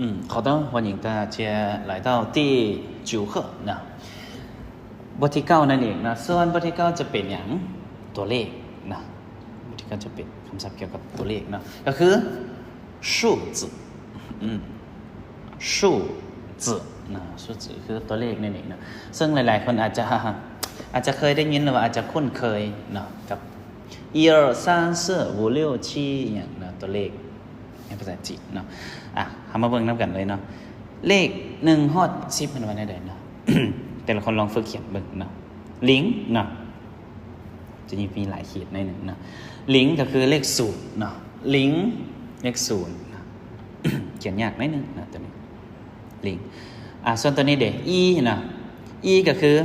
嗯，好的，欢迎大家来到第九课นะ บทที่เก้านั่นเองนะ ส่วนบทที่เก้าจะเป็นหยัง ตัวเลขนะ บทที่เก้าจะเป็นคำศัพท์เกี่ยวกับตัวเลขนะ ก็คือ数字 อืม 数字 นะ 数字 คือตัวเลขนั่นเองนะ ซึ่งหลายๆคนอาจจะ อาจจะเคยได้ยิน หรือว่าอาจจะคุ้นเคยเนาะ กับ 一二三四五六七 อหยังนะ ตัวเลข ในภาษาจีนเนาะ อ่ะ เฮามาเบิ่งนำกันเลยเนาะ เลขหนึ่งฮอดสิบ เพิ่นว่าแนวใดเนาะ แต่ละคนลองฝึกเขียนเบิ่งเนาะ 零 เนาะ จะมีหลายขีดหน่อยหนึ่งเนาะ 零 ก็คือเลขศูนย์เนาะ 零 เลขศูนย์เนาะ เขียนยากหน่อยหนึ่งเนาะ ตัวนี้ 零 อ่ะ ส่วนตัวนี้เด้ 一 เนาะ 一 ก็คือ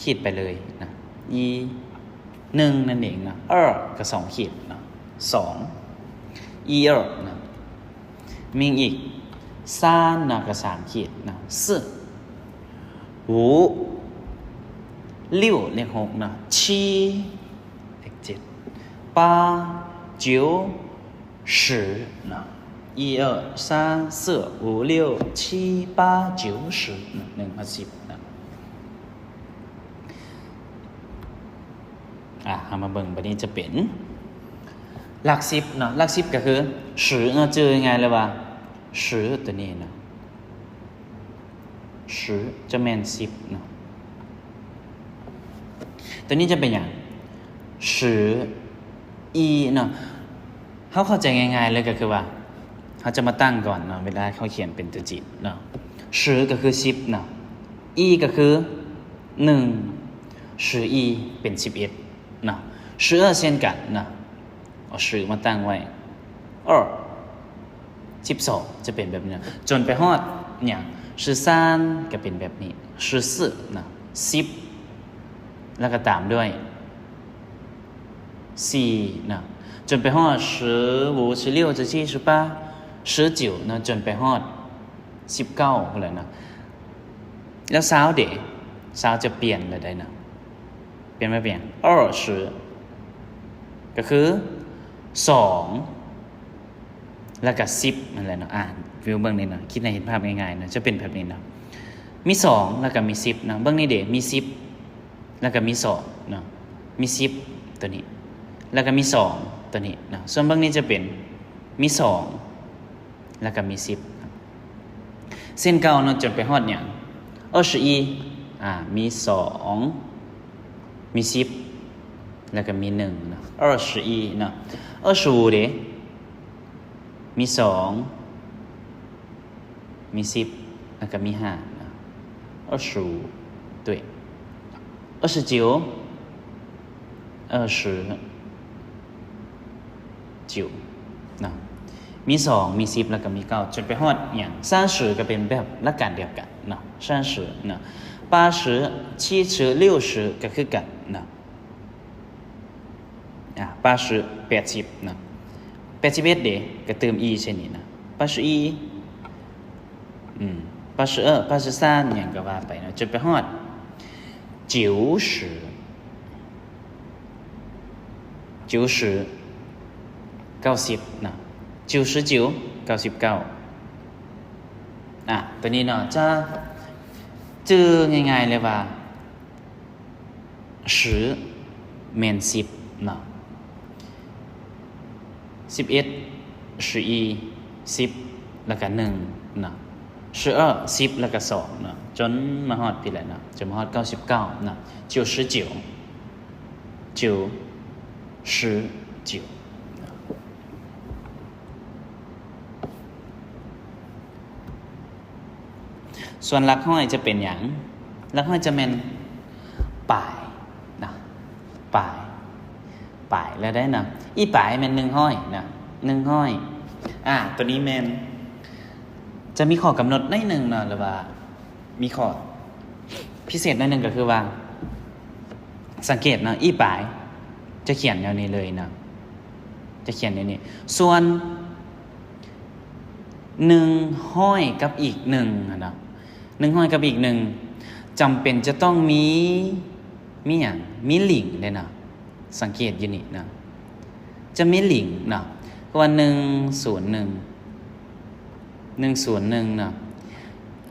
ขีดไปเลยเนาะ 一 หนึ่ง นั่นเองเนาะ 二 ก็สองขีดเนาะ สอง 一二 เนาะ มีอีก 三 เนาะ ก็สามขีดเนาะ 四 五 六 เลขหกเนาะ 七 เลขเจ็ด 八 九 十 เนาะ 一二三四五六七八九十 เนาะ หนึ่งฮอดสิบเนาะ อ่ะ เฮามาเบิ่ง บัดนี้จะเป็นหลักสิบเนาะ หลักสิบก็คือ 十 เนาะ จื่อง่ายๆเลยว่า 十 ตัวนี้เนาะ 十 จะแม่นสิบเนาะ ตัวนี้จะเป็นหยัง 十一 เนาะ เฮาเข้าใจง่ายๆเลยก็คือว่า เฮาจะมาตั้งก่อนเนาะ เวลาเฮาเขียนเป็นตัวจีนเนาะ 十 ก็คือสิบเนาะ 一 ก็คือหนึ่ง 十一 เป็นสิบเอ็ดเนาะ 十二 เช่นกันเนาะ เอา十มาตั้งไว้ 二 สิบสอง จะเป็นแบบนี้นะ จนไปฮอดหยัง 十三 ก็เป็นแบบนี้ 十四 นะ สิบ แล้วก็ตามด้วย สี่ นะ จนไปฮอด 十五 十六 十七 十八 十九 นะ จนไปฮอด สิบเก้า พู้นแหละนะ แล้วซาวเด้ ซาวจะเปลี่ยนแล้วได้นะ เปลี่ยนมาเป็น二十 ก็คือสอง แล้วก็สิบนั่นแหละเนาะ อ่า วิวเบิ่งนี่เนาะ คิดให้เห็นภาพง่ายๆเนาะ จะเป็นแบบนี้เนาะ มีสอง แล้วก็มีสิบเนาะ เบิ่งนี่เด้ มีสิบ แล้วก็มีสองเนาะ มีสิบตัวนี้ แล้วก็มีสองตัวนี้เนาะ ส่วนเบิ่งนี่จะเป็น มีสอง แล้วก็มีสิบ เช่นเก่าเนาะ จนไปฮอดหยัง 二十一 อ่า มีสอง มีสิบ แล้วก็มีหนึ่งเนาะ 二十一 เนาะ 二十五 เด้ มีสอง มีสิบ แล้วก็มีห้าเนาะ 二十五 对 二十九 二十九 เนาะ มีสอง มีสิบ แล้วก็มีเก้า จนไปฮอดหยัง 三十 ก็เป็นแบบหลักการเดียวกันเนาะ 三十 เนาะ 八十 七十 六十 ก็คือกันเนาะ อ่า 八十 แปดสิบเนาะ แปดสิบเอ็ด เด้ ก็เติม 一 ใส่นี่นะ 八十一 อืม 八十二 八十三 หยังก็ว่าไปเนาะ จนไปฮอด 九十 九十 เก้าสิบเนาะ 九十九 เก้าสิบเก้า อ่ะ ตัวนี้เนาะ จะจื่อง่ายๆเลยว่า 十 แม่นสิบเนาะ สิบเอ็ด 十一 สิบ แล้วก็หนึ่งเนาะ 十二 สิบ แล้วก็สองเนาะ จนมาฮอดพี้แหละเนาะ จนมาฮอดเก้าสิบเก้าเนาะ 九十九 九十九 เนาะ ส่วนหลักร้อยจะเป็นหยัง หลักร้อยจะแม่นปลายนะ ปลาย ปลายแล้วได้นะ 一百 แม่นหนึ่งร้อยนะ หนึ่งร้อย อ่า ตัวนี้แม่น จะมีข้อกำหนดหน่อยหนึ่งเนาะ หรือว่ามีข้อพิเศษหน่อยหนึ่งก็คือว่า สังเกตเนาะ 一百 จะเขียนแนวนี้เลยเนาะ จะเขียนแนวนี้ ส่วน หนึ่งร้อย กับอีกหนึ่งอะเนาะ หนึ่งร้อย กับอีกหนึ่ง จำเป็นจะต้องมี มีหยัง มี零เด้เนาะ สังเกตอยู่นี่เนาะ จะมี零เนาะ เพราะว่า หนึ่งศูนย์หนึ่ง ໜຶ່ງສູນໜຶ່ງເນາະ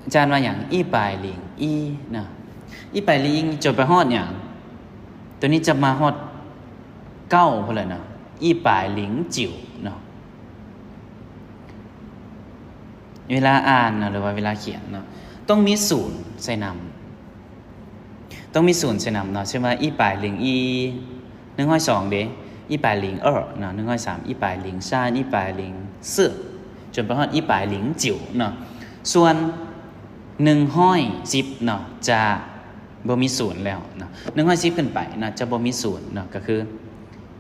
ອາຈານວ່າຫຍັງ? 一百零一ເນາະ 一百零一 ຈົນໄປຮອດຫຍັງ? ໂຕນີ້ຈະມາຮອດເກົ້າພຸ້ນແຫຼະເນາະ 一百零九ເນາະ ເວລາອ່ານເນາະ ຫຼືວ່າເວລາຂຽນເນາະ ຕ້ອງມີສູນໃສ່ນຳ ຕ້ອງມີສູນໃສ່ນຳເນາະ ເຊັ່ນວ່າ 一百零一 ໜຶ່ງຮ້ອຍສອງເດ້ 一百零二ເນາະ ໜຶ່ງຮ້ອຍສາມ 一百零三 一百零四 ຈົນໄປຮອດ 一百零九ເນາະ ສ່ວນ ໜຶ່ງຮ້ອຍສິບເນາະ ຈະບໍ່ມີສູນແລ້ວເນາະ ໜຶ່ງຮ້ອຍສິບຂຶ້ນໄປເນາະ ຈະບໍ່ມີສູນເນາະ ກໍຄື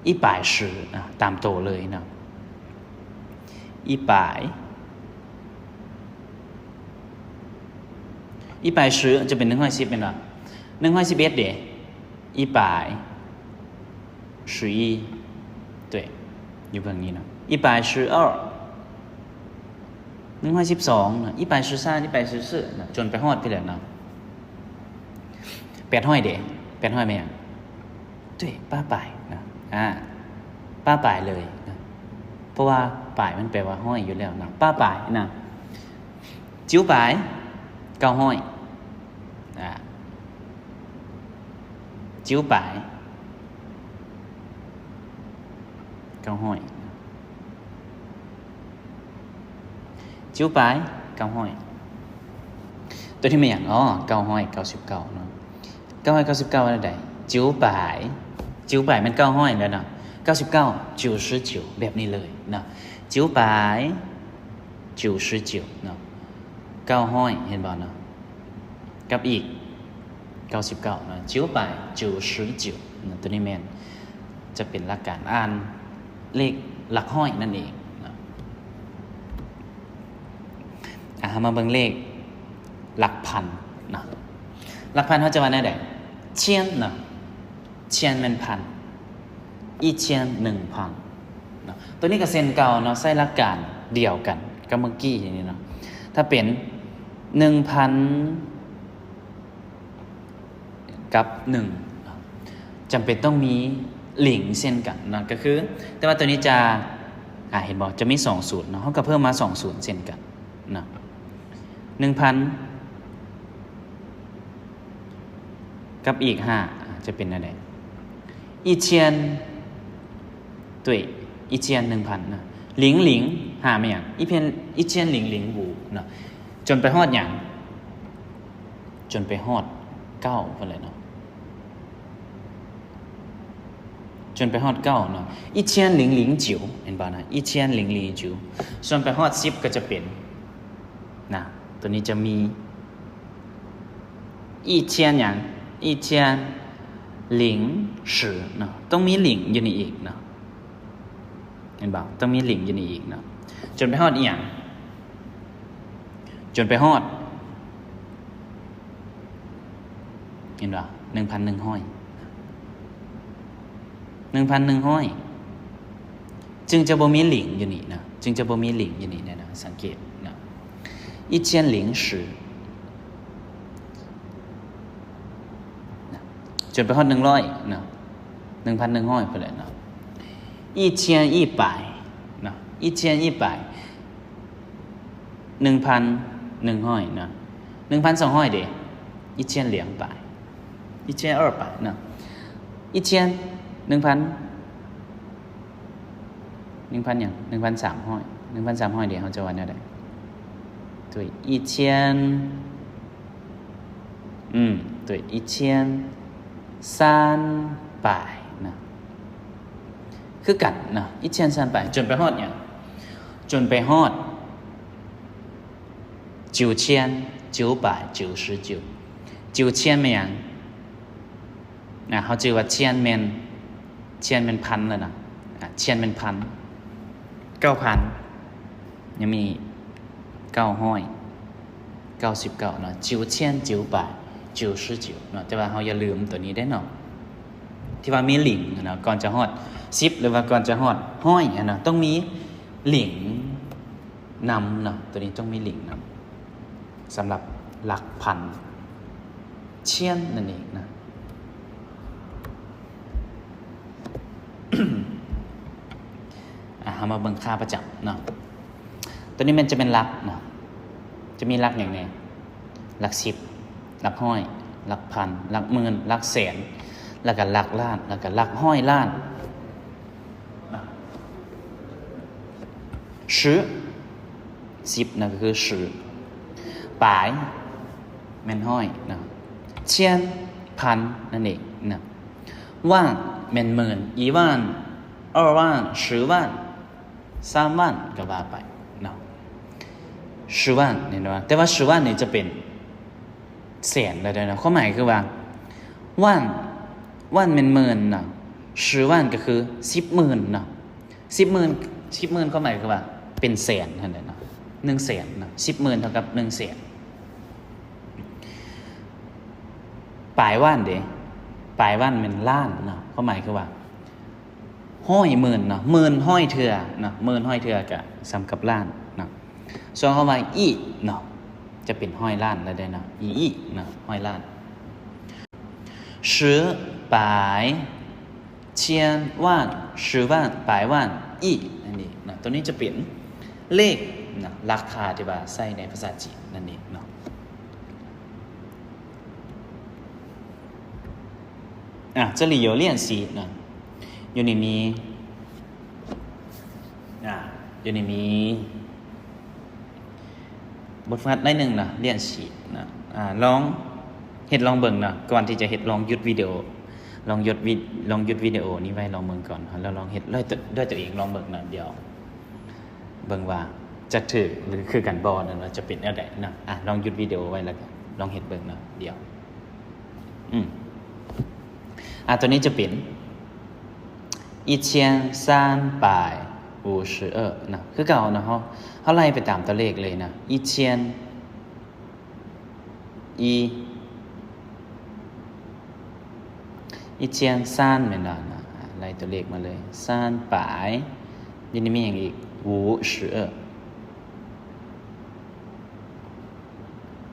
一百十ເນາະ ຕາມໂຕເລີຍເນາະ 一百 一百十 ຈະເປັນ ໜຶ່ງຮ້ອຍສິບແມ່ນບໍ່? ໜຶ່ງຮ້ອຍສິບເອັດເດ້ 一百十一 对 ຢູ່ເບື້ອງນີ້ເນາະ 一百十二 ໜຶ່ງຮ້ອຍສິບສອງເນາະ 一百十三 一百十四ເນາະ ຈົນໄປຮອດພີ້ແຫຼະເນາະ ແປດຮ້ອຍເດ້ ແປດຮ້ອຍແມ່ນຫຍັງ? 对 八百ເນາະ ອາ 八百ເລີຍເນາະ ເພາະວ່າ百ມັນແປວ່າຮ້ອຍຢູ່ແລ້ວເນາະ 八百ເນາະ 九百 ເກົ້າຮ້ອຍ ອາ 九百 ເກົ້າຮ້ອຍ 九百 ເກົ້າຮ້ອຍ ໂຕນີ້ແມ່ນຫຍັງ? ອໍ ເກົ້າຮ້ອຍເກົ້າສິບເກົ້າເນາະ ເກົ້າຮ້ອຍເກົ້າສິບເກົ້າອັນໃດ? 九百 九百ແມ່ນເກົ້າຮ້ອຍແລ້ວເນາະ ເກົ້າສິບເກົ້າ 九十九 ແບບນີ້ເລີຍເນາະ 九百九十九ເນາະ ເກົ້າຮ້ອຍ ເຫັນບໍ່ເນາະ ກັບອີກເກົ້າສິບເກົ້າເນາະ 九百九十九ເນາະ ໂຕນີ້ແມ່ນຈະເປັນຫຼັກການອ່ານເລກຫຼັກຮ້ອຍນັ້ນເອງເນາະ ອາ ເຮົາມາເບິ່ງເລກຫຼັກພັນເນາະ ຫຼັກພັນເຮົາຈະວ່າແນວໃດ? 千ເນາະ 千ແມ່ນພັນ 一千 ໜຶ່ງພັນເນາະ ໂຕນີ້ກໍເຊັ່ນເກົ່າເນາະ ໃຊ້ຫຼັກການດຽວກັນກັບເມື່ອກີ້ນີ້ເນາະ ຖ້າເປັນໜຶ່ງພັນກັບໜຶ່ງເນາະ ຈຳເປັນຕ້ອງມີ零ເຊັ່ນກັນເນາະ ກໍຄື ແຕ່ວ່າໂຕນີ້ຈະ ອາ ເຫັນບໍ່? ຈະມີສອງສູນເນາະ ເຮົາກໍເພີ່ມມາສອງສູນເຊັ່ນກັນເນາະ ໜຶ່ງພັນ ກັບອີກຫ້າ ຈະເປັນແນວໃດ? 一千 对 一千 ໜຶ່ງພັນນະ 零零 ຫ້າແມ່ນຫຍັງ? 一千 一千零零五ເນາະ ຈົນໄປຮອດຫຍັງ? ຈົນໄປຮອດເກົ້າພຸ້ນແຫຼະເນາະ ຈົນໄປຮອດເກົ້າເນາະ 一千零零九 ເຫັນບໍ່ນະ? 一千零零九 ສ່ວນໄປຮອດສິບກໍຈະເປັນ ນະ ໂຕນີ້ຈະມີ 一千ຫຍັງ? 一千零十ເນາະ ຕ້ອງມີ零ຢູ່ນີ້ອີກເນາະ ເຫັນບໍ່? ຕ້ອງມີ零ຢູ່ນີ້ອີກເນາະ ຈົນໄປຮອດອີ່ຫຍັງ? ຈົນໄປຮອດ ເຫັນບໍ່? ໜຶ່ງພັນໜຶ່ງຮ້ອຍ ໜຶ່ງພັນໜຶ່ງຮ້ອຍ ຈຶ່ງຈະບໍ່ມີ零ຢູ່ນີ້ນະ ຈຶ່ງຈະບໍ່ມີ零ຢູ່ນີ້ນະ ສັງເກດນະ 一千零十 ນະ ຈົນໄປຮອດໜຶ່ງຮ້ອຍນະ ໜຶ່ງພັນໜຶ່ງຮ້ອຍພຸ້ນແຫຼະເນາະ 一千一百ນະ 一千一百 ໜຶ່ງພັນໜຶ່ງຮ້ອຍນະ ໜຶ່ງພັນສອງຮ້ອຍເດ 一千两百 一千二百ນະ 一千 ໜຶ່ງພັນ ໜຶ່ງພັນຫຍັງ? ໜຶ່ງພັນສາມຮ້ອຍ ໜຶ່ງພັນສາມຮ້ອຍເດ ເຮົາຈະວ່າແນວໃດ? 对 一千 ອືມ 对 一千三百ນະ ຄືກັນນະ 一千三百 ຈົນໄປຮອดຫຍັງ? ຈົນໄປຮອດ 九千九百九十九 九千ແມ່ນຫຍັງ? ນະ ເຮົາຈື່ວ່າ千ແມ່ນ 千ແມ່ນພັນແລ້ວນະ ອາ 千ແມ່ນພັນ ເກົ້າພັນ ຍັງມີເກົ້າຮ້ອຍເກົ້າສິບເກົ້າເນາະ 九千九百九十九ເນາະ ແຕ່ວ່າເຮົາຢ່າລືມໂຕນີ້ເດ້ເນາະ ທີ່ວ່າມີ零ນະ ກ່ອນຈະຮອດສິບ ຫຼືວ່າກ່ອນຈະຮອດຮ້ອຍຫັ້ນນະ ຕ້ອງມີ零 ນຳເນາະ ໂຕນີ້ຕ້ອງມີ零ນຳ ສຳລັບຫຼັກພັນ 千ນັ້ນເອງນະ ອາ ເຮົາມາເບິ່ງຄ່າປະຈຳເນາະ ໂຕນີ້ແມ່ນຈະເປັນຫຼັກເນາະ ຈະມີຫຼັກຫຍັງແດ່? ຫຼັກສິບ, ຫຼັກຮ້ອຍ, ຫຼັກພັນ, ຫຼັກໝື່ນ, ຫຼັກແສນ, ແລ້ວກໍຫຼັກລ້ານ, ແລ້ວກໍຫຼັກຮ້ອຍລ້ານ. 十, ສິບນະ ກໍຄື 十, 百 ແມ່ນຮ້ອຍນະ, 千 ພັນນັ້ນເອງນະ, 万 ແມ່ນໝື່ນ, 一万, 二万, 十万, ສາມພັນ ກໍວ່າໄປເນາະ. 十万 ນີ້ເນາະ, ແຕ່ວ່າ 十万 ນີ້ຈະເປັນແສນແລ້ວເດ້ເນາະ. ຄວາມໝາຍຄືວ່າ 万, 万 ແມ່ນໝື່ນເນາະ, 十万 ກໍຄືສິບໝື່ນເນາະ. ສິບໝື່ນ, ສິບໝື່ນ ຄວາມໝາຍຄືວ່າເປັນແສນຫັ້ນແຫຼະເນາະ, ໜຶ່ງແສນເນາະ, ສິບໝື່ນເທົ່າກັບໜຶ່ງແສນ. 百万 ເດ້? 百万 ແມ່ນລ້ານເນາະ, ຄວາມໝາຍຄືວ່າ ຮ້ອຍໝື່ນເນາະ, ໝື່ນຮ້ອຍເທື່ອເນາະ, ໝື່ນຮ້ອຍເທື່ອກະສ່ຳກັບລ້ານເນາະ. ສ່ວນຄຳວ່າ 亿 ເນາະ ຈະເປັນຮ້ອຍລ້ານແລ້ວເດ້ເນາະ, 一亿 ເນາະ, ຮ້ອຍລ້ານ. 十, 百, 千, 万, 十万, 百万, 亿 ນັ້ນເອງເນາະ. ໂຕນີ້ຈະເປັນເລກເນາະ, ຫຼັກຄ່າທີ່ວ່າໃຊ້ໃນພາສາຈີນນັ້ນເອງເນາະ. ອ່າ 这里有练习 ນະ, ຢູ່ນີ້ມີ ອ່າ ຢູ່ນີ້ມີບົດຝຶກຫັດໜ້ອຍໜຶ່ງນະ, 练习 ນະ. ອ່າ ລອງເຮັດລອງເບິ່ງນະ, ກ່ອນທີ່ຈະເຮັດລອງຢຸດວິດີໂອ, ລອງຢຸດວິ ລອງຢຸດວິດີໂອນີ້ໄວ້ລອງເບິ່ງກ່ອນ, ແລ້ວລອງເຮັດດ້ວຍຕົວ ດ້ວຍຕົວເອງລອງເບິ່ງນະ, ດຽວ ເບິ່ງວ່າຈະຖືກຫຼືຄືກັນບໍ່ນັ້ນ ວ່າຈະເປັນແນວໃດນະ. ອ່ະ ລອງຢຸດວິດີໂອໄວ້ ແລ້ວກໍລອງເຮັດເບິ່ງເນາະ. ດຽວ ອືມ ອ່ະ ຕົວນີ້ຈະເປັນ 一千三百五十二 ນະ, ຄືເກົ່ານະ, ເຮົາ ເຮົາໄລ່ໄປຕາມຕົວເລກເລີຍນະ. 一千 一 一千三 ແມ່ນບໍ່ນະ? ອ່າ ໄລ່ຕົວເລກມາເລີຍ 三百 ຢູ່ນີ້ມີຫຍັງອີກ? 五十二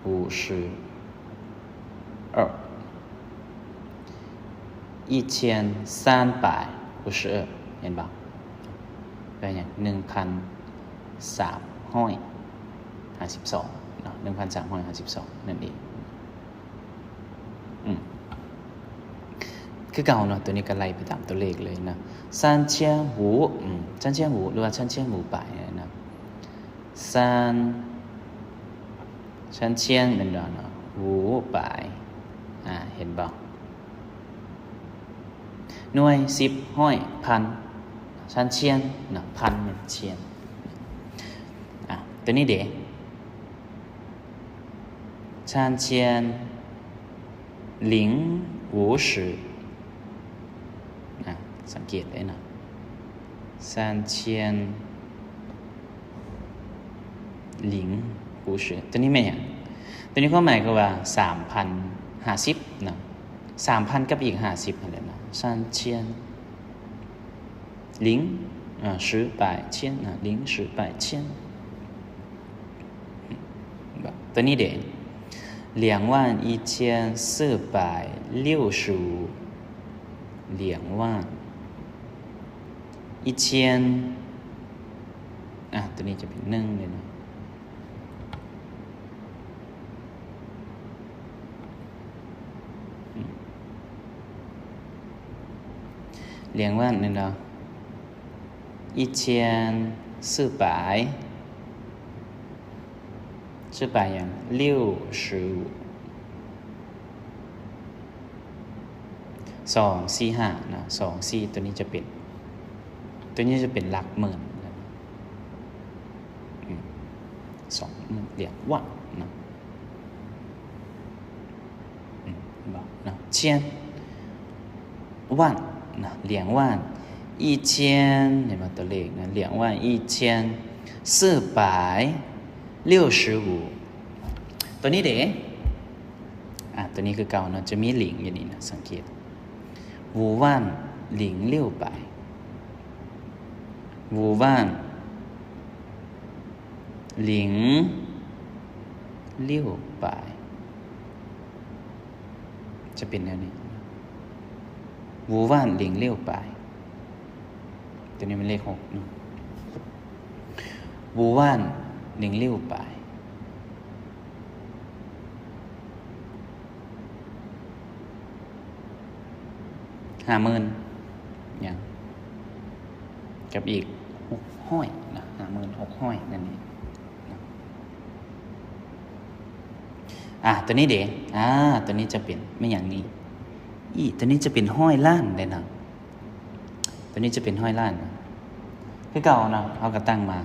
五十二 一千三百五十二 ເຫັນບໍ່? ແປຫຍັງ? ໜຶ່ງພັນສາມຮ້ອຍຫ້າສິບສອງເນາະ, ໜຶ່ງພັນສາມຮ້ອຍຫ້າສິບສອງນັ້ນເອງ. ອືມ ຄືເກົ່າເນາະ, ຕົວນີ້ກໍໄລ່ໄປຕາມຕົວເລກເລີຍນະ. 三千五 ອືມ 三千五 ຫຼືວ່າ 三千五百 ນະ. 三 三千 ແມ່ນບໍ່ເນາະ? 五百 ອ່າ ເຫັນບໍ່? ໜ່ວຍ ສິບ ຮ້ອຍ ພັນ 三千 ນະ, ພັນແມ່ນ 千 ນະ. ອ່າ ຕົວນີ້ເດ? 三千 零五十 ອ່າ ສັງເກດໄດ້ນະ, 三千零五十 ຕົວນີ້ແມ່ນຫຍັງ? ຕົວນີ້ຄວາມໝາຍຄືວ່າ ສາມພັນຫ້າສິບນະ, ສາມພັນກັບອີກຫ້າສິບຫັ້ນແຫຼະນະ, 三千 零 ອ່າ 十 百 千 ນະ, 零 十 百 千 ຕົວນີ້ເດ? 两万一千四百六十五 两万一千 ອ່າ ຕົວນີ້ຈະເປັນໜຶ່ງເລີຍເນາະ. 两万 ແມ່ນບໍ່? 一千四百 四百ຫຍັງ? 六十五 ສອງ ສີ່ ຫ້ານະ, ສອງ ສີ່ ຕົວນີ້ຈະເປັນ ຕົວນີ້ຈະເປັນຫຼັກໝື່ນນະ. ອືມ ສອງ 两万ນະ. ອືມ ເຫັນບໍ່ເນາະ? 千 万ນະ, 两万一千 ເຫັນບໍ່? ຕົວເລກນະ, 两万一千四百六十五 ຕົວນີ້ເດ? ອ່າ ຕົວນີ້ຄືເກົ່າເນາະ, ຈະມີ零ຢູ່ນີ້ນະ, ສັງເກດ 五万零六百 五万 零六百 ຈະເປັນແນວນີ້ 五万零六百 ຕົວນີ້ແມ່ນເລກຫົກເນາະ, 五万零六百ຫ້າໝື່ນຫຍັງ ກັບອີກຫົກຮ້ອຍນະ ຫ້າໝື່ນຫົກຮ້ອຍນັ້ນເອງນະ. ອ່າ ຕົວນີ້ເດ ອ່າ ຕົວນີ້ຈະເປັນແມ່ນຫຍັງນີ້? ອີ ຕົວນີ້ຈະເປັນຮ້ອຍລ້ານເດ້ນະ. ຕົວນີ້ຈະເປັນຮ້ອຍລ້ານນະ ຄືເກົ່າເນາະ ເຮົາກໍຕັ້ງມາ.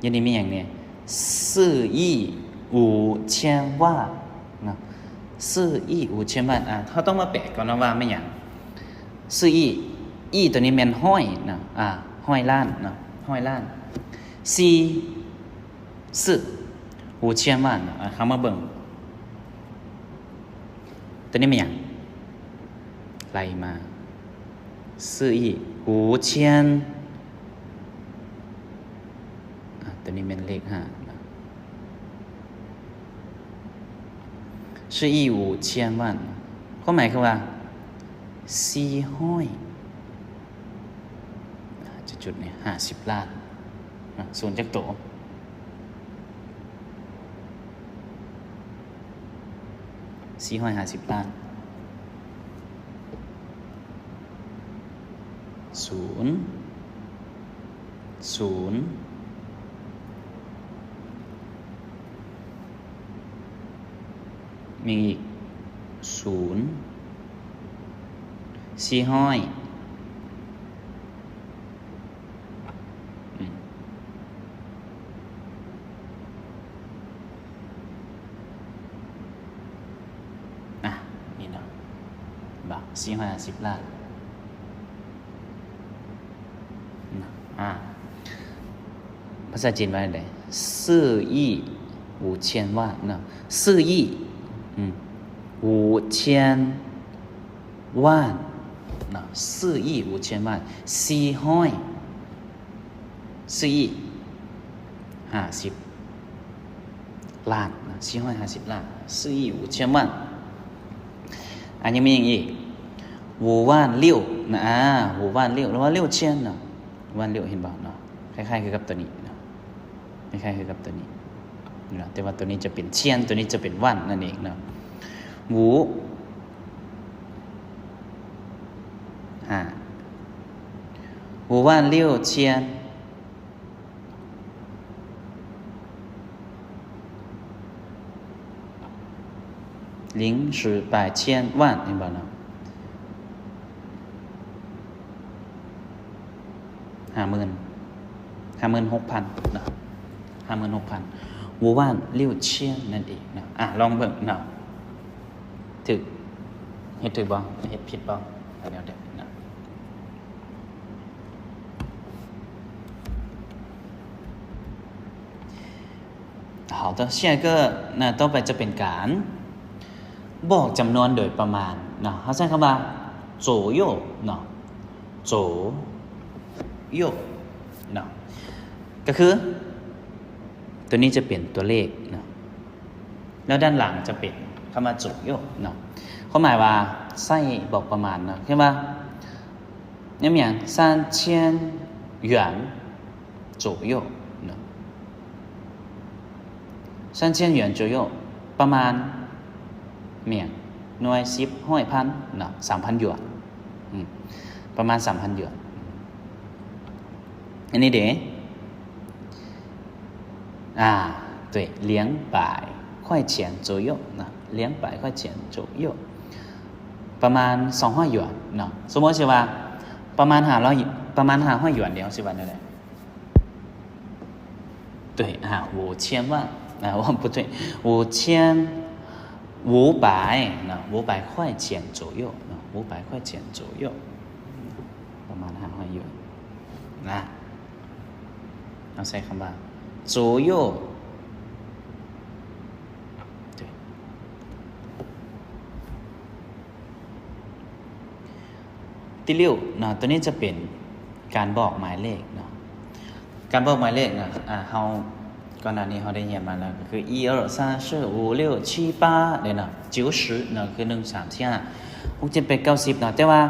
ຢູ່ນີ້ມີຫຍັງແດ່? 四亿五千万ເນາະ 四亿五千万 ອ່າ ເຮົາຕ້ອງມາແປກ່ອນເນາະວ່າແມ່ນຫຍັງ? 四亿 亿 ຕົວນີ້ແມ່ນຮ້ອຍເນາະ ອ່າ ຮ້ອຍລ້ານເນາະ ຮ້ອຍລ້ານ. 四 四 五千万ເນາະ ອ່າ ເຮົາມາເບິ່ງ ຕົວນີ້ແມ່ນຫຍັງ? ໄລ່ມາ 四亿五千 ອ່າ ຕົວນີ້ແມ່ນເລກຫ້ານະ 四亿五千万 ຄວາມໝາຍຄືວ່າ ສີ່ຮ້ອຍ ອ່າ ຈຸດໆນີ້ ຫ້າສິບລ້ານນະ ສູນຈັກໂຕ? ສີ່ຮ້ອຍຫ້າສິບລ້ານ ສູນ ສູນ ມີອີກ ສູນ ສີ່ຮ້ອຍ ອືມ ອ່ະ ນີ້ເນາະ ບາດ ສີ່ຮ້ອຍຫ້າສິບລ້ານນະ ອ່າ ພາສາຈີນວ່າຈັ່ງໃດ? 四亿五千万ເນາະ 四亿 ອືມ 五千 万ເນາະ 四亿五千万 ສີ່ຮ້ອຍ ສີ່ຮ້ອຍຫ້າສິບລ້ານນະ ສີ່ຮ້ອຍຫ້າສິບລ້ານ 四亿五千万. ອ່າ ຍັງມີຫຍັງອີກ? 五万六ນະ ອ່າ 五万六 ຫຼືວ່າ 六千ເນາະ 五万六 ເຫັນບໍ່ເນາະ ຄ້າຍໆຄືກັບຕົວນີ້ເນາະ. ຄ້າຍໆຄືກັບຕົວນີ້ເນາະ ແຕ່ວ່າຕົວນີ້ຈະເປັນຊຽນ ຕົວນີ້ຈະເປັນວັນນັ້ນເອງເນາະ 五 ຫ້າ 五万六千 零是百千万 ເຫັນບໍ່ເນາະ ຫ້າໝື່ນ ຫ້າໝື່ນຫົກພັນເນາະ ຫ້າໝື່ນຫົກພັນ 五万六千 ນັ້ນເອງເນາະ. ອ່າ ລອງເບິ່ງເນາະ ຖືກ ເຮັດຖືກບໍ່ ເຮັດຜິດບໍ່ ອັນແນວໃດເນາະ. 好的，下一个นะ ต่อไปจะเป็นการบอกจำนวนโดยประมาณเนาะ เฮาใช้คำว่า左右เนาะ 左右เนาะ ก็คือตัวนี้จะเป็นตัวเลขเนาะ แล้วด้านหลังจะเป็นคำว่า左右เนาะ ความหมายว่าใช้บอกประมาณเนาะ เช่นว่า แม่นหยัง 三千元 左右เนาะ 三千元左右 ປະມານ ແມ່ນຫຍັງ ໜ່ວຍ ສິບ ຮ້ອຍ ພັນເນາະ ສາມພັນ ຢວນ ອືມ ປະມານ ສາມພັນ ຢວນ. ອັນນີ້ເດ ອ່າ 对 两百块钱左右ເນາະ 两百块钱左右 ປະມານ ສອງຮ້ອຍ ຢວນເນາະ. ສົມມຸດຊິວ່າ ປະມານ ຫ້າຮ້ອຍ ປະມານ ຫ້າຮ້ອຍ ຢວນ ເດ ເຮົາຊິວ່າແນວໃດ? 对 ອ່າ 五千万 ອ່າ ບໍ່ ບໍ່ 五千 五百ເນາະ 五百块钱左右ເນາະ 五百块钱左右 ປະມານ ຫ້າຮ້ອຍ ຢວນນະ. ເຮົາໃຊ້ຄຳວ່າ 左右 对 第六ເນາະ ຕົວນີ້ຈະເປັນການບອກໝາຍເລກເນາະ ການບອກໝາຍເລກເນາະ ອ່າ ເຮົາ ກ່ອນໜ້ານີ້ເຮົາໄດ້ຮຽນມາແລ້ວ ກໍຄື 一二三四五六七八 ເດ້ເນາະ 九十ເນາະ ຄື ໜຶ່ງ ສາມ ສີ່ ຫ້າ ຫົກ ເຈັດ ແປດ ເກົ້າ ສິບ ເນາະ. ແຕ່ວ່າ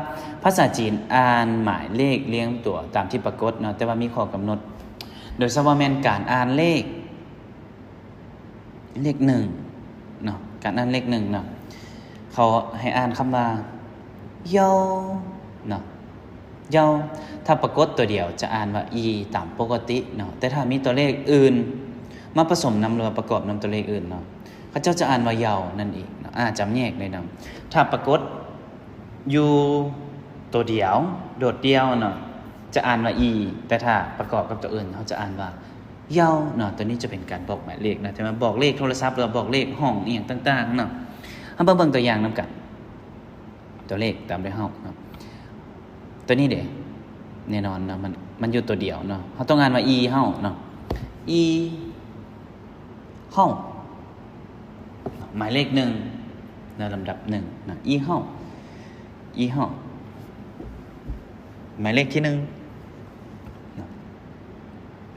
ພາສາຈີນອ່ານໝາຍເລກລຽງຕົວຕາມທີ່ປາກົດເນາະ ແຕ່ວ່າມີຂໍ້ກຳນົດ ໂດຍສະເພາະແມ່ນການອ່ານເລກ ເລກໜຶ່ງເນາະ ການອ່ານເລກໜຶ່ງເນາະ ເຂົາໃຫ້ອ່ານຄຳວ່າ ເຍົາເນາະ ເຍົາ ຖ້າປາກົດຕົວດຽວຈະອ່ານວ່າ ອີ ຕາມປົກກະຕິເນາະ, ແຕ່ຖ້າມີຕົວເລກອື່ນມາປະສົມນຳ ຫຼືວ່າປະກອບນຳຕົວເລກອື່ນເນາະ ເຂົາເຈົ້າຈະອ່ານວ່າ ເຍົາ ນັ້ນເອງເນາະ. ອາ ຈຳແຍກໄດ້ນຳ ຖ້າປາກົດຢູ່ຕົວດຽວ ໂດດດ່ຽວເນາະ ຈະອ່ານວ່າ ອີ ແຕ່ຖ້າປະກອບກັບຕົວອື່ນ ເຮົາຈະອ່ານວ່າ ເຍົາເນາະ. ຕົວນີ້ຈະເປັນການບອກໝາຍເລກນະ ແຕ່ວ່າບອກເລກໂທລະສັບ ຫຼືວ່າບອກເລກຫ້ອງອີ່ຫຍັງຕ່າງໆເນາະ. ເຮົາມາເບິ່ງຕົວຢ່າງນຳກັນ ຕົວເລກຕາມດ້ວຍເຮົາເນາະ. ຕົວນີ້ເດ ແນ່ນອນເນາະ ມັນ ມັນຢູ່ຕົວດຽວເນາະ ເຮົາຕ້ອງອ່ານວ່າ ອີ ເຮົາເນາະ ອີ ເຮົາ ໝາຍເລກໜຶ່ງໃນລຳດັບໜຶ່ງນະ ອີ ເຮົາ ອີ ເຮົາ ໝາຍເລກທີໜຶ່ງເນາະ.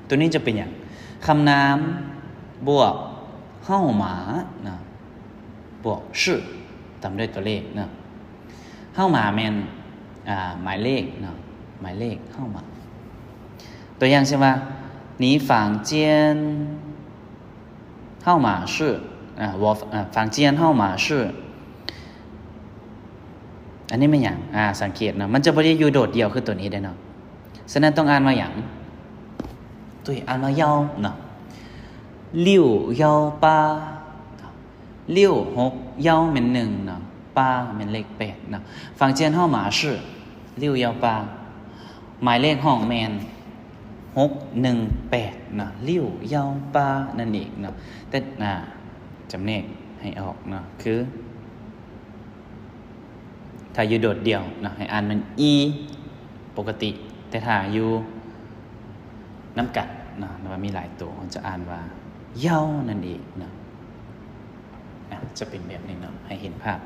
ຕົວນີ້ຈະເປັນຫຍັງ? ຄຳນາມບວກ 号码 ນະ ບວກ 是 ຕາມດ້ວຍຕົວເລກເນາະ. 号码 ແມ່ນ ອາ ໝາຍເລກເນາະ ໝາຍເລກ 号码. ຕົວຢ່າງເຊັ່ນວ່າ 你房间号码是 ອາ 我 ອາ 房间号码是 ອັນນີ້ແມ່ນຫຍັງ? ອາ ສັງເກດເນາະ ມັນຈະບໍ່ໄດ້ຢູ່ໂດດດ່ຽວຄືຕົວນີ້ເດ້ເນາະ. ສະນັ້ນຕ້ອງອ່ານວ່າຫຍັງ? ຕຸ້ຍ ອ່ານວ່າ ເຍົາ ເນາະ 六幺八 六 ຫົກ ເຍົາ ແມ່ນໜຶ່ງເນາະ 八 ແມ່ນເລກແປດເນາະ. 房间号码是六幺八 ໝາຍເລກຫ້ອງແມ່ນຫົກໜຶ່ງແປດເນາະ 六幺八 ນັ້ນເອງເນາະ. ແຕ່ ອາ ຈຳແນກໃຫ້ອອກເນາະ ຄື ຖ້າຢູ່ໂດດດ່ຽວເນາະ ໃຫ້ອ່ານແມ່ນ ອີ ປົກກະຕິ, ແຕ່ຖ້າຢູ່ນຳກັນເນາະ ຫຼືວ່າມີຫຼາຍໂຕ ເຮົາຈະອ່ານວ່າ ເຍົາ ນັ້ນເອງເນາະ. ອາ ຈະເປັນແບບນີ້ເນາະ ໃຫ້ເຫັນພາບ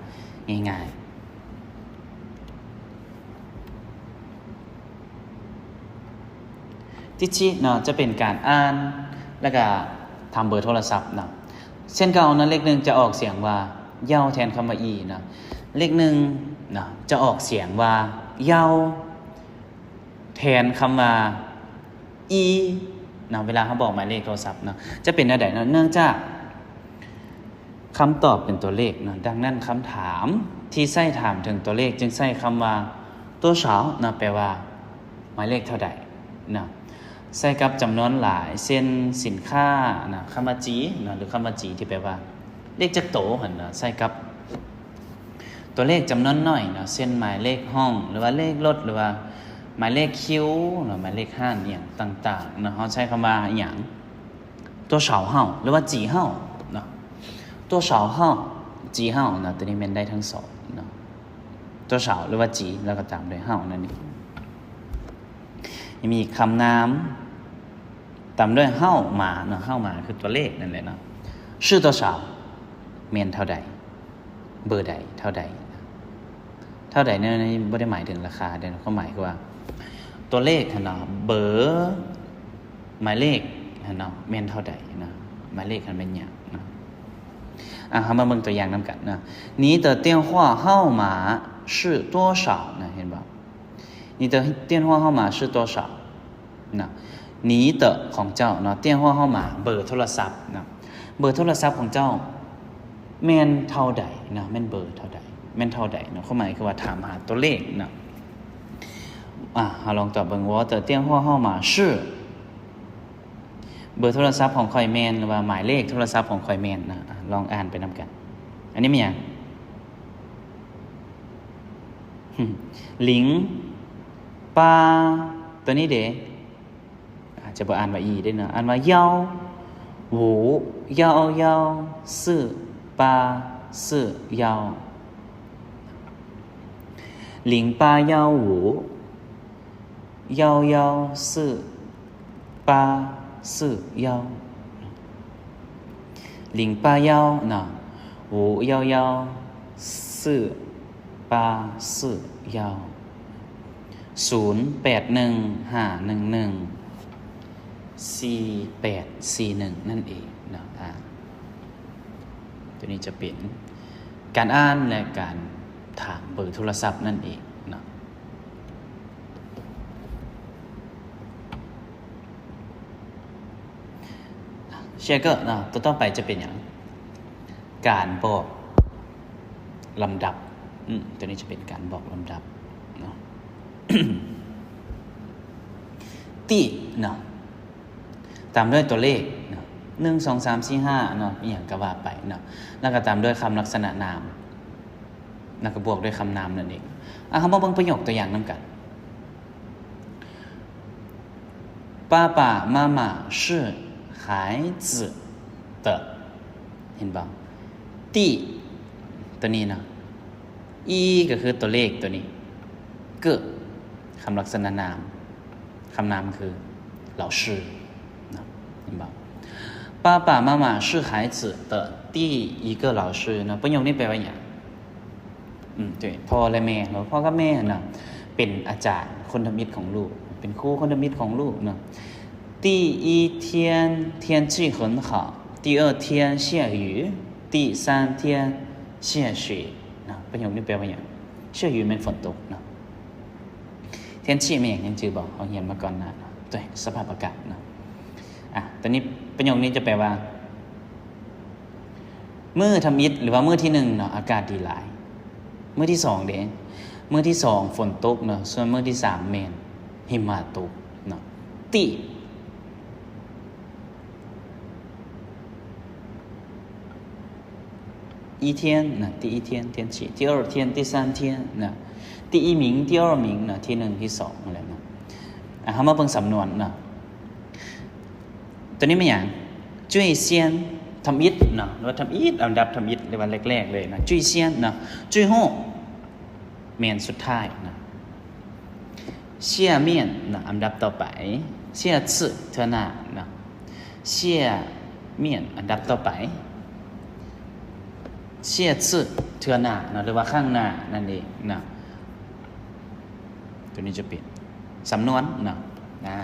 ງ່າຍໆ. ທີສີ່ເນາະ ຈະເປັນການອ່ານ ແລ້ວກະຖາມເບີໂທລະສັບເນາະ. ເຊັ່ນເກົ່າເນາະ ເລກໜຶ່ງຈະອອກສຽງວ່າ ເຍົາ ແທນຄຳວ່າ ອີ ເນາະ. ເລກໜຶ່ງເນາະ ຈະອອກສຽງວ່າ ເຍົາ ແທນຄຳວ່າ ອີ ເນາະ ເວລາເຮົາບອກໝາຍເລກໂທລະສັບເນາະ. ຈະເປັນແນວໃດເນາະ? ເນື່ອງຈາກ ຄຳຕອບເປັນຕົວເລກເນາະ, ດັ່ງນັ້ນຄຳຖາມທີ່ໃຊ້ຖາມເຖິງຕົວເລກຈຶ່ງໃຊ້ຄຳວ່າ 多少 ເນາະ ແປວ່າໝາຍເລກເທົ່າໃດເນາະ, ໃຊ້ກັບຈຳນວນຫຼາຍ ເຊັ່ນ ສິນຄ້າເນາະ, ຄຳວ່າ 几 ເນາະ ຫຼື ຄຳວ່າ 几 ທີ່ແປວ່າເລກຈັກໂຕຫັ້ນເນາະ, ໃຊ້ກັບຕົວເລກຈຳນວນໜ້ອຍເນາະ, ເຊັ່ນ ໝາຍເລກຫ້ອງ ຫຼືວ່າເລກລົດ ຫຼືວ່າໝາຍເລກຄິວເນາະ, ໝາຍເລກຮ້ານອີ່ຫຍັງຕ່າງໆເນາະ, ເຮົາໃຊ້ຄຳວ່າອີ່ຫຍັງ? 多少号 ຫຼືວ່າ 几号 ເນາະ, 多少号 几号 ເນາະ, ຕົວນີ້ແມ່ນໄດ້ທັງສອງເນາະ, 多少 ຫຼືວ່າ 几 ແລ້ວກໍຕາມດ້ວຍ 号 ນັ້ນເອງ. ຍັງມີອີກຄຳນາມຕາມດ້ວຍ 号码 ເນາະ, 号码 ຄືຕົວເລກນັ້ນແຫຼະເນາະ, 是多少 ແມ່ນເທົ່າໃດ? ເບີໃດ ເທົ່າໃດ ເທົ່າໃດໃນນີ້ບໍ່ໄດ້ໝາຍເຖິງລາຄາເດ້, ຄວາມໝາຍຄືວ່າຕົວເລກຫັ້ນເນາະ, ເບີ ໝາຍເລກຫັ້ນເນາະ ແມ່ນເທົ່າໃດເນາະ, ໝາຍເລກຫັ້ນແມ່ນຫຍັງເນາະ. ອ່າ ເຮົາມາເບິ່ງຕົວຢ່າງນຳກັນເນາະ, 你的电话号码是多少 ນະ, ເຫັນບໍ່? 你的电话号码是多少 ນະ, 你的 ຂອງເຈົ້າເນາະ, 电话号码 ເບີໂທລະສັບເນາະ, ເບີໂທລະສັບຂອງເຈົ້າແມ່ນເທົ່າໃດເນາະ, ແມ່ນເບີເທົ່າໃດ, ແມ່ນເທົ່າໃດເນາະ, ຄວາມໝາຍຄືວ່າຖາມຫາຕົວເລກເນາະ. ອ່າ ເຮົາລອງຕອບເບິ່ງ, 我的电话号码是 ເບີໂທລະສັບຂອງຂ້ອຍແມ່ນ ຫຼືວ່າໝາຍເລກໂທລະສັບຂອງຂ້ອຍແມ່ນນະ, ອ່າ ລອງອ່ານໄປນຳກັນ. ອັນນີ້ແມ່ນຫຍັງ? 零八 ຕົວນີ້ເດ ອາດຈະບໍ່ອ່ານວ່າ ອີ ເດ້ເນາະ, ອ່ານວ່າ 幺五幺幺四八四幺 零八幺五 幺幺四八四幺 零八幺 ເນາະ, 五幺幺四八四幺 ສູນແປດໜຶ່ງຫ້າໜຶ່ງໜຶ່ງສີ່ແປດສີ່ໜຶ່ງ ນັ້ນເອງເນາະ. ອາ ຕົວນີ້ຈະເປັນການອ່ານ ແລະ ການຖາມເບີໂທລະສັບນັ້ນເອງເນາະ. 下一个 ເນາະ, ຕົວຕໍ່ໄປຈະເປັນຫຍັງ? ການບອກລຳດັບ ອືມ ຕົວນີ້ຈະເປັນການບອກລຳດັບເນາະ 第 ເນາະ ຕາມດ້ວຍຕົວເລກເນາະ ໜຶ່ງ ສອງ ສາມ ສີ່ ຫ້າ ເນາະ ອີ່ຫຍັງກໍວ່າໄປເນາະ ແລ້ວກໍຕາມດ້ວຍຄຳລັກສະນະນາມ ແລ້ວກໍບວກດ້ວຍຄຳນາມນັ້ນເອງ. ອ່ະ ເຮົາມາເບິ່ງປະໂຫຍກຕົວຢ່າງນຳກັນ. 爸爸妈妈是孩子的 ເຫັນບໍ່? 第 ຕົວນີ້ເນາະ 一 ກໍຄືຕົວເລກຕົວນີ້ 个 ຄຳລັກສະນະນາມ ຄຳນາມຄື 老师 ເນາະ ເຫັນບໍ່? 爸爸妈妈是孩子的第一个老师 ເນາະ ປະໂຫຍກນີ້ແປວ່າຫຍັງ? ອືມ ໂດຍ ພໍ່ ແລະ ແມ່ເນາະ ພໍ່ກັບແມ່ຫັ້ນນະ ເປັນອາຈານຄົນທຳອິດຂອງລູກ ເປັນຄູຄົນທຳອິດຂອງລູກເນາະ. 第一天天气很好，第二天下雨，第三天下雪 ເນາະ ປະໂຫຍກນີ້ແປວ່າຫຍັງ? 下雨ແມ່ນຝົນຕົກເນາະ. 天气ແມ່ນຫຍັງ ຍັງຈື່ບໍ່? ເຮົາຮຽນມາກ່ອນໜ້າເນາະ ໂດຍ ສະພາບອາກາດເນາະ. ອ່ະ ຕົວນີ້ ປະໂຫຍກນີ້ຈະແປວ່າ ມື້ທຳອິດ ຫຼືວ່າມື້ທີໜຶ່ງເນາະ ອາກາດດີຫຼາຍ. ມື້ທີສອງເດ? ມື້ທີສອງຝົນຕົກເນາະ ສ່ວນມື້ທີສາມແມ່ນຫິມະຕົກເນາະ. 第一天 ນະ 第一天天气 第二天第三天 ນະ 第一名第二名 ນະ ທີໜຶ່ງທີສອງ ນັ້ນແຫຼະເນາະ. ອ່ະ ເຮົາມາເບິ່ງສຳນວນເນາະ. ຕົວນີ້ແມ່ນຫຍັງ? 最先 ທຳອິດເນາະ ຫຼືວ່າທຳອິດ ອັນດັບທຳອິດ ຫຼືວ່າແລກໆເລີຍເນາະ 最先 ເນາະ 最后 ແມ່ນສຸດທ້າຍເນາະ 下面 ເນາະ ອັນດັບຕໍ່ໄປ 下次 ເທື່ອໜ້າເນາະ 下面 ອັນດັບຕໍ່ໄປ 下次 ເທື່ອໜ້າເນາະ ຫຼືວ່າຄັ້ງໜ້ານັ້ນເອງເນາະ. ຕົວນີ້ຈະເປັນສຳນວນເນາະ ອ່າ